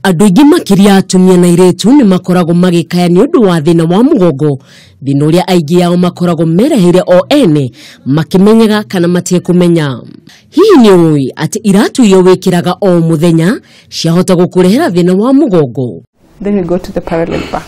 Andũ aingĩ makĩria atumia na airĩtu nĩ makoragwo magĩkaya nĩ ũndũ wa thĩna wa mũgongo, thĩna ũrĩa aingĩ ao makoragwo mereheire o ene makĩmenyaga kana matekũmenya. Hihi nĩ ũĩ atĩ iratũ iria wĩkĩraga o mũthenya ciahota gũkũrehera thĩna wa mũgongo? Then we go to the parallel bar.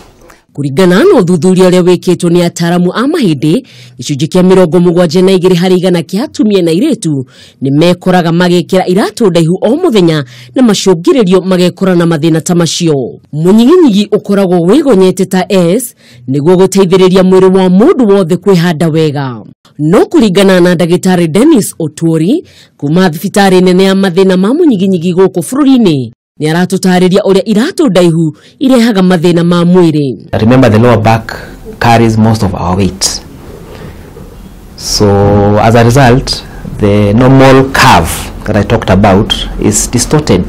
Kũringana na ũthuthuria ũrĩa wĩkĩtwo nĩ ataaramu a mahĩndĩ, gĩcunjĩ kĩa 72 harĩ igana kĩa atumia na airĩtu nĩ mekoraga magĩkĩra iratũ ndaihu o mũthenya na macũngĩrĩrio magekora na mathĩna ta macio. Mũnyiginyigi ũkoragwo wĩgonyete ta S nĩguo gũteithĩrĩria mwĩrĩ wa mũndũ wothe kwĩhanda wega. No kũringana na ndagĩtarĩ Dennis Otuori kuma thibitarĩ nene ya mathĩna ma mũnyiginyigi gũkũ bũrũri-inĩ, nĩ aratũtarĩria ũrĩa iratũ ndaihu irehaga mathĩna ma mwĩrĩ. Remember, the lower back carries most of our weight. So as a result, the normal curve that I talked about is distorted.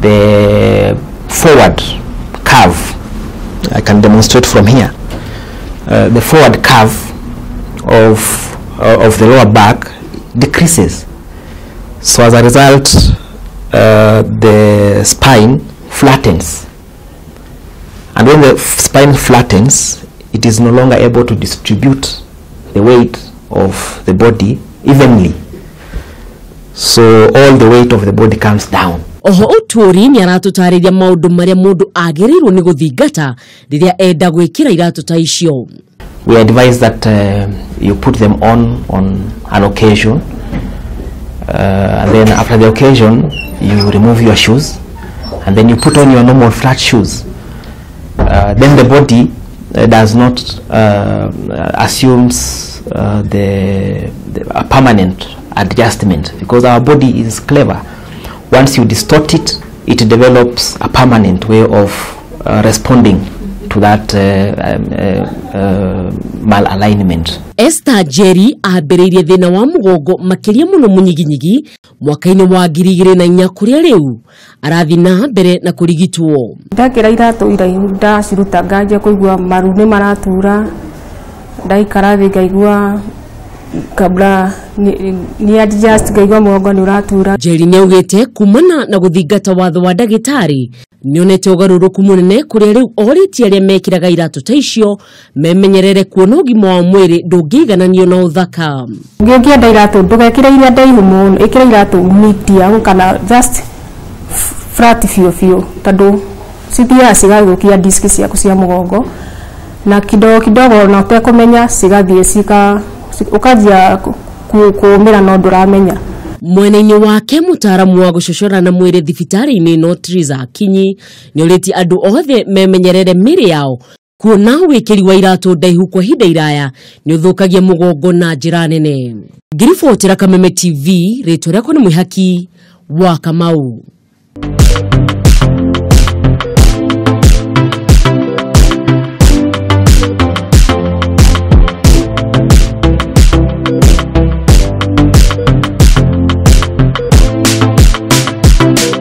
The forward curve, I can demonstrate from here. The forward curve of the lower back decreases. So as a result, the spine flattens, and when the spine flattens, it is no longer able to distribute the weight of the body evenly, so all the weight of the body comes down. Oho Otuori nĩ aratũtarĩria maũndũ marĩa mũndũ agĩrĩirwo nĩ gũthingata rĩrĩa enda gwĩkĩra iratũ ta icio. We advise that you put them on an occasion, and then after the occasion you remove your shoes and then you put on your normal flat shoes. Then the body does not assumes the a permanent adjustment, because our body is clever. Once you distort it, it develops a permanent way of responding to that malalignment. Esther Jerry ambĩrĩirie thĩna wa mũgongo makĩria mũno mũnyiginyigi mwaka-inĩ wa 2004 kũrĩa rĩu arathiĩ na mbere na kũrigitwo. Ndekĩra iratũ iraihu ndaciruta nganjia kũigua maru nĩ maratura, ndaikara thĩ ngaigua kabla ni adjust ngaigua mũgongo nĩ ũratura. Jerry nĩ augĩte kumana na gũthingata watho wa ndagĩtarĩ nĩonete ũgarũrũku mũnene kũrĩa rĩu orĩtie arĩa mekĩraga iratũ ta icio memenyerere kuona ũgima wa mwĩrĩ ndũngĩigananio na ũthaka. Ũngĩenda iratũ ndũgekĩre iria ndaihu mũno, ĩkĩra iratũ medium kana just flat biũ biũ, tondũ cithiaga cigathũkia disk ciaku cia mũgongo na kidogo kidogo na ũtekũmenya cigathiĩ ũkanjia kũũmĩra no ndũramenya. Mwena-inĩ wake mũtaaramu wa gũcocora na mwĩrĩ thibitarĩ-inĩ ĩno Triza Akinyi nĩorĩtie andũ othe memenyerere mĩĩrĩ yao kuona wĩkĩri wa iratũ ndaihu kwa ihinda iraya nĩ ũthũkagia mũgongo na njĩra nene. Ngĩribotera Kameme TV, rĩtwa rĩakwa nĩ Mwĩhaki wa Kamau.